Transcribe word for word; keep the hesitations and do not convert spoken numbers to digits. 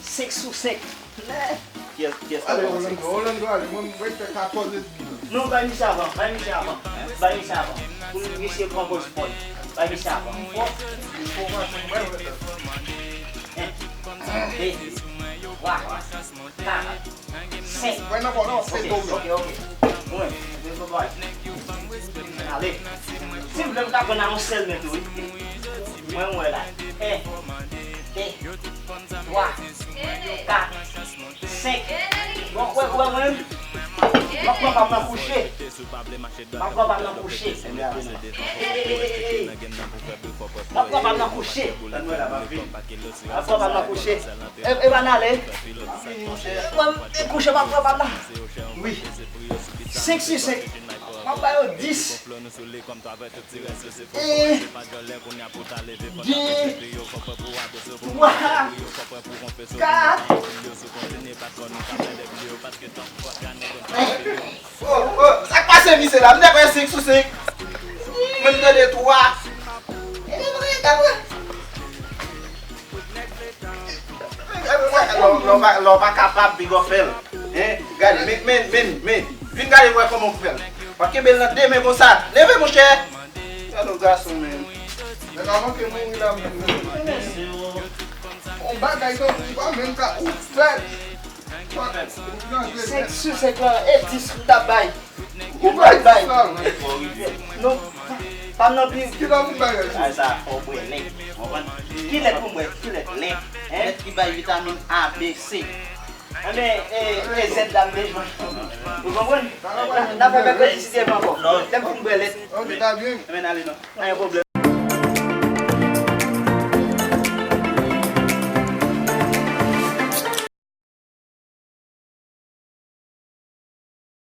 Senk sou senk. Pyès, pyès. Ale, Orlando, Orlando, ale. Mwen, mwen fè katòz etmi. Non, bay misye avan, bay misye avan. Bay misye avan. Pou misye pran pòz pòl. Bay misye avan. Fò, fò, fò, fò, fò. En, de, twa, kat, senk. Mwen nan bò, non, se do. Ok, ok. Mwen, mwen, mwen, mwen. Ale. Si w vle, m ka pran nan yon sèl men tou, wi. Mwen, mwen la. En, de, twa, kat, senk. Bon, wè, wè, mwen. M ap pran pa m nan kouche. M ap pran pa m nan kouche. M ap pran pa m nan kouche. M ap pran pa m nan kouche. E, e pa n ale. Mwen, e kouche, m ap pran pa m nan. Wi. Senk sou senk. M ap ba yo dis. E, de, twa, kat. Oh, oh, sa k pase misye la? M te kwè senk sou senk. Mwen m tande twa. E, mwen, mwen, mwen. Lè w pa, lè w pa kapab, piga w fè l. Hein? Gade, men, men, men, men. Vin gade wè kòman w fè l. W ap kenbe l nan de men konsa. Leve, monchè. Gade yon gason, men. Nèg la manke mouri la, men. On bagay tankou pa menm ka ou fè. Senk sou senk lan, e dis m t ap bay. Ou bay dis la, men. Non, pa m nan pi. Ki lè pou m bay la? Ay, sa fò bwè lèt, konprann? Ki lèt pou m bwè? Ki lèt? Lèt, hein? Lèt ki bay vitamin A, B, C. Enben, e, e zèt la m bezwen. Ou konprann? N a fè mèkredi si Dye vle ankò. Lè m fin bwè lèt. Ok, ta byen. Enben, n ale non. Pa gen pwoblèm.